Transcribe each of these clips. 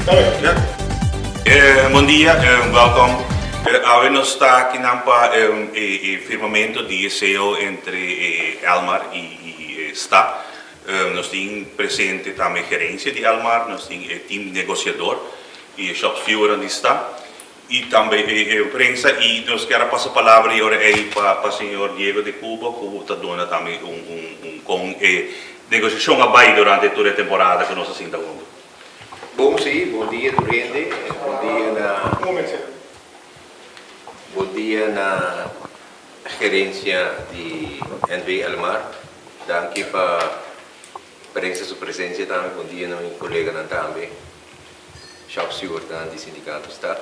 Bon dia, welkom. Awe nos ta akinan pa e firmamento di e cao entre Elmar y sta. Nos tin presente tambe gerencia di Elmar, nos tin e team negociador y e shopstewardnan di sta. Y tambe e prensa y nos kier a pasa palabra y ora ey pa señor Diego de Cuba cu ta duna tambe un con e negociacion a bay durante tur e temporada cu nos a sinta hunto. Bon si, bon dia tur hende, bon dia na bon dia na gerencia di NV Elmar, danki pa prensa su presencia tambe, bon dia na mi coleganan tambe. Shop stewardnan di sindikato sta.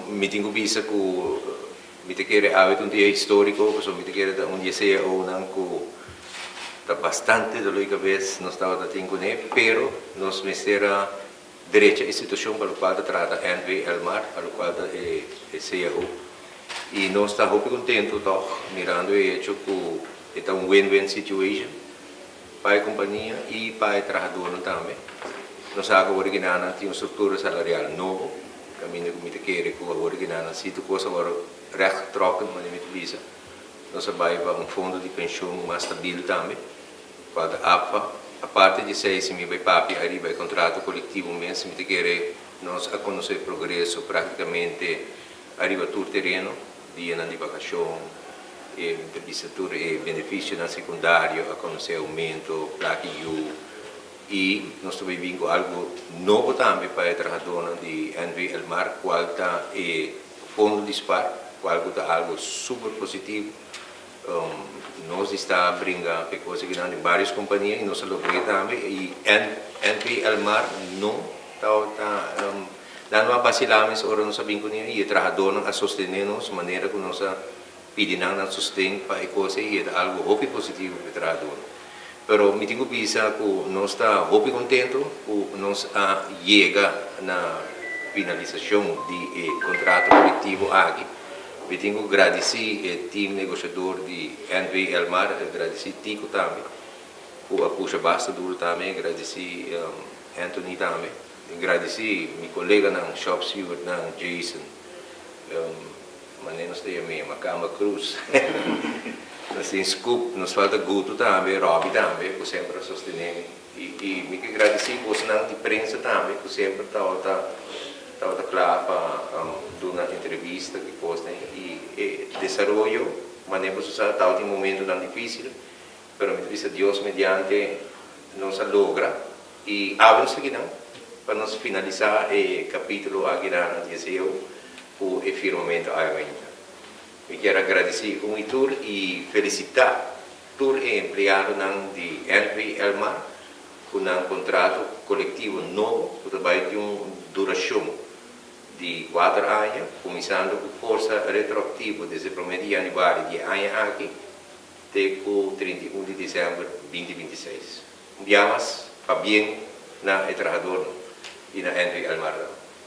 Mi tin ku bisa ku mi ta kere awe ta un dia históriko pasobra mi ta kere ta un di e CAOnan ku ta bastante doló di kabes nos tabata tin kuné, pero nos mester a drecha e situashon pa lokual ta trata NV Elmar, pa lokual ta e CAO. I nos ta hopi kontentu tòg mirando e hecho ku e ta un win-win situation. Pa e kompania i pa e trahadónan tambe. Nos sa ku awor di kinanan tin un struktura salarial nobo, kaminda ku mi ta kere ku awor di kinanan si tur kos a wòrdu règt getrokken, manera mi ta bisa. Nos a bai pa un fondo di penshon mas stabil tambe, kual ta APFA. Aparte di esei, si mi bai papia ariba e kontrato kolektivo mes, mi ta kere nos a konosé progreso práktikamente ariba tur tereno. Dianan di vakashon, e ta bisa tur e benefisionan sekundario a konosé oumento, plaki yu i nos ta bai bin ku algu nobo tambe pa e trahadónan di NV Elmar kual ta e fondo di spar kual ku ta algu super positivo. Nos di sta bringa pa e kos aki nan den vários kompania i nos a logr'é tambe i NV Elmar no tabata. Nan no a basilá mes ora nos a bin ku nan i e trahadónan a sostené nos manera ku nos a pidi nan nan sosten pa e kos ei i e ta algu hopi positivo pa e trahadónan. Pero mi tin ku bisa ku nos ta hopi kontentu ku nos a yega na finalisashon di e kontrato kolektivo aki. Mi tin ku gradisí e tim negoshador di NV Elmar, gradisí Tico tambe ku a pusha basta duru tambe, gradisí Anthony tambe. Mi gradisí mi koleganan, shop stewardnan, Jason, manera nos ta yam'é, Makamba Cruz, nos tin Scoop, nos falta Guto tambe, Robbie tambe, ku semper a sostené mi. I mi ke gradisí bosnan di prensa tambe ku semper tabata tabata kla pa duna entrevista ki kosnan. I e desaroyo, manera boso sa, tabatin momentonan difísil, pero mi ta bisa Dios mediante nos a logra. I awe nos ta kinan pa nos finalisá e kapítulo aki na Dieseo ku e firmamentu awe mainta. Mi kier a gradisí un i tur i felisitá tur e empleadonan di NV Elmar ku nan kontrato kolektivo nobo ku ta bai tin un durashon di kuater aña, kuminsando ku forsa retroaktivo desde promé di yanüari di e aña aki te ku 31 di desèmber binti 26. Un bia mas pabien na e trahadornan y na Henry Elmar.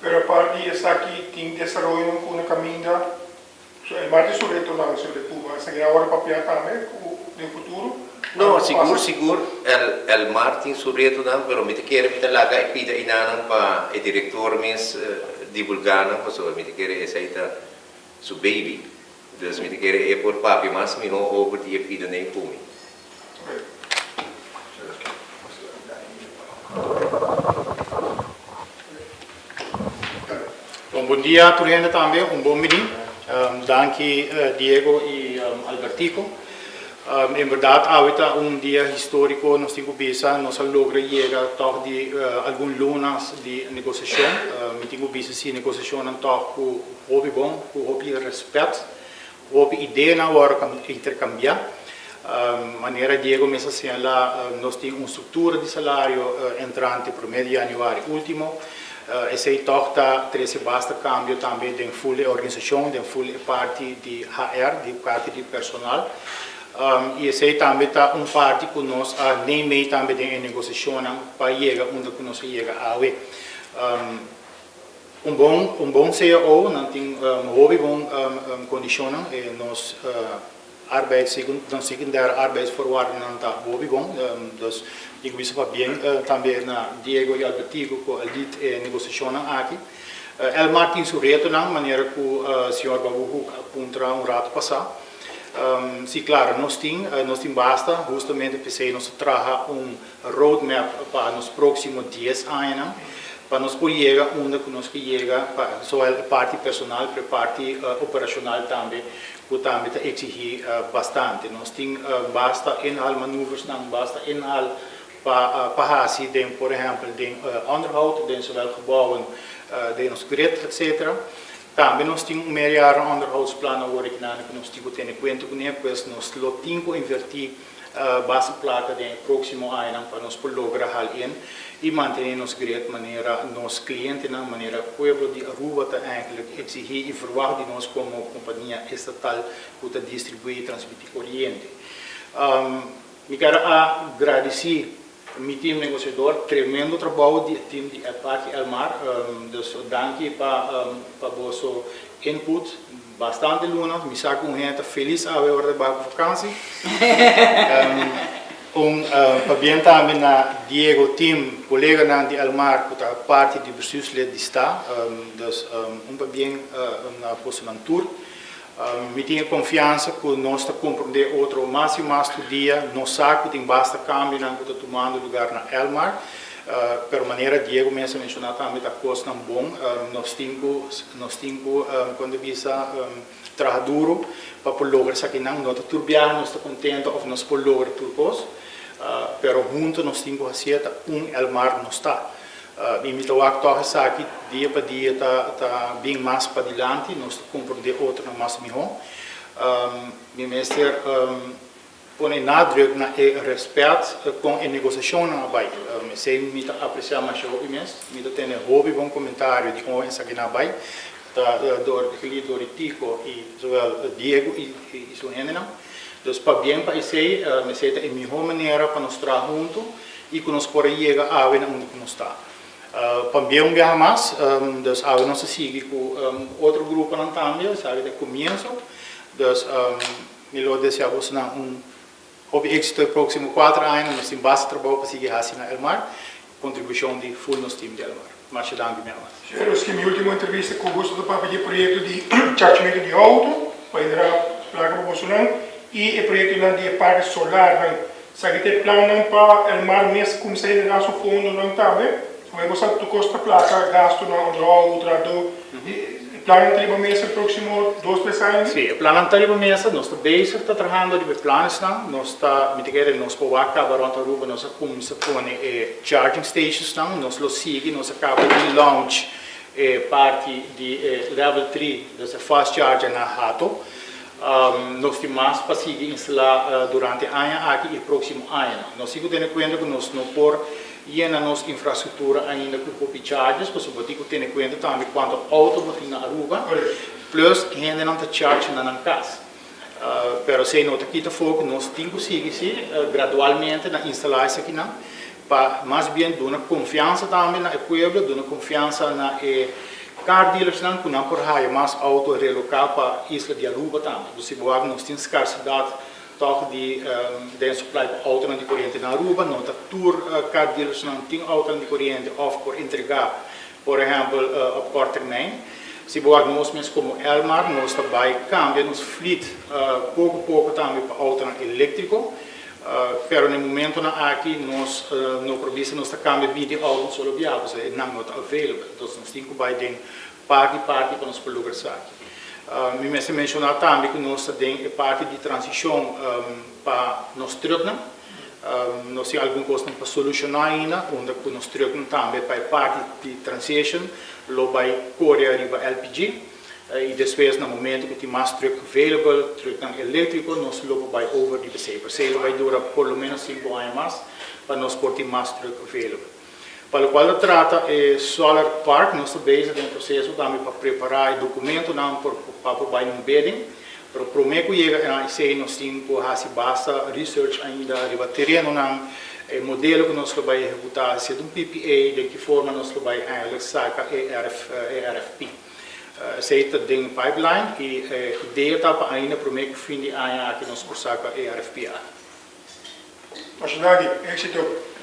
Pero apart di esaki tin desaroyonan cu na caminda, so Elmar tin su retonan so de Cuba, esaki a worde papia tambe cu den futuro No, algo sigur, pasa. sigur El Elmar tin su retonan, pero mi ta kere mi ta laga e pida enanan pa e director mes divulga nan, pasobra mi ta kere esey ta su baby, dus mi ta kere e por papia mas miho over di e pidanan cu mi. Bon bon dia tur hende tambe, un bon bini. Danki Diego y Albertico. En berdad awe ta un dia historico, nos tin cu bisa, nos a logra yega tog di algun lunas di negociacion. Mi tin cu bisa si negociacionnan tog cu hopi bon, cu hopi respet. Hopi ideanan wòrdu interkambiá. Manera Diego mes a señalá, nos tin un struktura di salario entrante promé di yanüari último. Esei tòg ta trese basta kambio tambe den ful e organisashon, den ful e parti di HR, di parti di personal. I esei tambe ta un parti ku nos a neimei tambe den e negosiashonnan pa yega unda ku nos a yega awe. Un bon un bon cao, nan tin hopi bon kondishonnan, e nos Arbeids, nos secundaire arbeidsvoorwaardennan ta hopi bon. Dus mi ku bisa pabien tambe na Diego i Albertico ku a lead e negosiashonnan aki. Elmar tin su retonan manera ku señor Babu Hoek a puntra un rato pasá. Sí, klaro, nos tin, nos tin basta. Hustamente p'esei nos ta traha un roadmap pa nos próksimo dies añanan pa nos por yega unda ku nos ke yega pa zowel e parti personal pero e parti operashonal tambe ku tambe ta eksigí bastante. Nos tin basta inhaalmanoeuvresnan, basta inhaal pa pa hasi den por ehèmpel den onderhoud, den zowel gebouwen, den nos grid etcetera. Tambe nos tin un meerjaren onderhoudsplan awor aki ku nos tin ku tene kuenta kuné, pues nos lo tin ku invertí Basta plaka den e próksimo añanan pa nos por logra hal in i mantené nos grid manera nos klientenan, manera pueblo di Aruba ta eigenlijk eksigí i verwagt di nos komo kompania estatal ku ta distribuí i transmití koriente. Mi kier a gradisí mi team negosiador, tremendo trabou di e team di Parke Elmar, dus danki pa boso input. Bastante luna, mi sa ku un hende ta felis awe ora ta bai ku vakansi. Un pabien tambe na Diego, Tim, koleganan di Elmar ku ta parti di bestuurslid di sta. Dus un pabien na bosonan tur. Mi tin e konfiansa ku nos ta komprondé otro mas i mas tur dia. Nos sa ku tin basta kambionan ku ta tumando lugar na Elmar. Pero manera Diego mes a menshoná tambe ta kosnan bon. Nos tin ku nos tin ku kon ta bisa traha duru pa por logra esakinan. No ta tur biaha nos ta kontento òf nos por logra tur kos, pero huntu nos tin ku hasié ta un Elmar nos ta. I mi ta wak tòg esaki dia pa dia ta ta bin mas padilanti, nos ta komprondé otronan mas mihó. Mi mester. Pone nadruk na e rèspèt kon e negosiashonnan a bai. Esei mi ta apresiá masha hopi mes. Mi ta tene hopi bon komentario di kon esakinan a bai. Ta dor gelied dor di Tico i zowel Diego i su hendenan. Dus pabien pa esei. Esei ta e mihó manera pa nos traha huntu i ku nos por a yega awe na unda ku nos ta. Pabien un biaha mas. Dus awe nos ta sigui ku otro gruponan tambe. Esaki ta e komienso. Dus. Mi lo desea bosonan un hopi éxito e próximo cuatro añanan. Nos tin basta trabou pa sigui haci na Elmar. Contribucion di full nos team di Elmar. Masha danki mi amas. Señor Ruski, mi ultimo entrevista cu boso ta papia di e proyecto di chargeamento di auto pa genera placa pa bosonan y e proyectonan di e parke solarnan. Esaki ta e plannan pa Elmar mes cuminsa genera su fondonan tambe? Como bo sa tur cos ta placa, gastonan, onderhoud, trahador. E plannan ta riba mesa e proximo dos, tres aña? Si, e plannan ta riba mesa. Nos ta bezig ta trahando riba e planesnan. Nos ta, mi ta kere nos por wak caba rond Aruba nos a cuminsa pone e charging stationsnan. Nos lo sigui, nos a caba di launch e parti di e level three, dus e fast charger na Hato. Nos tin mas pa sigui instalá durante e aña aki i e próksimo añanan. Nos tin ku tene kuenta ku nos no por yena nos infrastruktura ainda ku hopi chargers, pasobra bo tin ku tene kuenta tambe kuantu outo bo tin na Aruba, plus hendenan ta charge na nan kas. Pero esei no ta kita afó ku nos tin ku sigui si gradualmente na instalá esakinan pa mas bien duna konfiansa tambe na e pueblo, duna konfiansa na e car dealersnan ku nan por haya mas outo reloká pa isla di Aruba tambe. Bo si bo wak nos tin skarsidat tòg di den supply pa outonan di koriente na Aruba, no ta tur car dealersnan tin outonan di koriente òf por entregá por ehèmpel op kort termijn. Si bo wak nos mes komo Elmar nos ta bai kambia nos fleet poko poko tambe pa outonan eléktriko. Pero na e momentonan aki nos no por bisa nos ta cambia bini auto un solo biaha pasobra e nan no ta available. Entonces nos tin cu bay den parti parti pa nos por logra esaki. Mi mester menciona tambe cu nos ta den e parti di transicion pa nos trucknan. Nos tin algun cosnan pa soluciona ainda unda cu nos trucknan tambe pa e parti di transition lo bay core ariba LPG. I despues na momento ku tin mas truck available, trucknan eléktriko, nos lo por bai over di p'esei. P'esei lo bai dura por lo menos sinku aña mas pa nos por tin mas truck available. Pa lokual ta trata e solar park, nos ta bezig den proseso tambe pa prepará e dokumentonan por pa por bai un bidding. Pero promé ku yega na esei nos tin ku hasi basta research ainda riba terenonan, e modelo ku nos lo bai ehekutá, si ta un PPA, den ki forma nos lo bai eindelijk saka e RFP. Esei ta den pipeline i e idea ta pa ainda promé ku fin di aña aki nos por saka e RFP aki. Masha danki, éksito.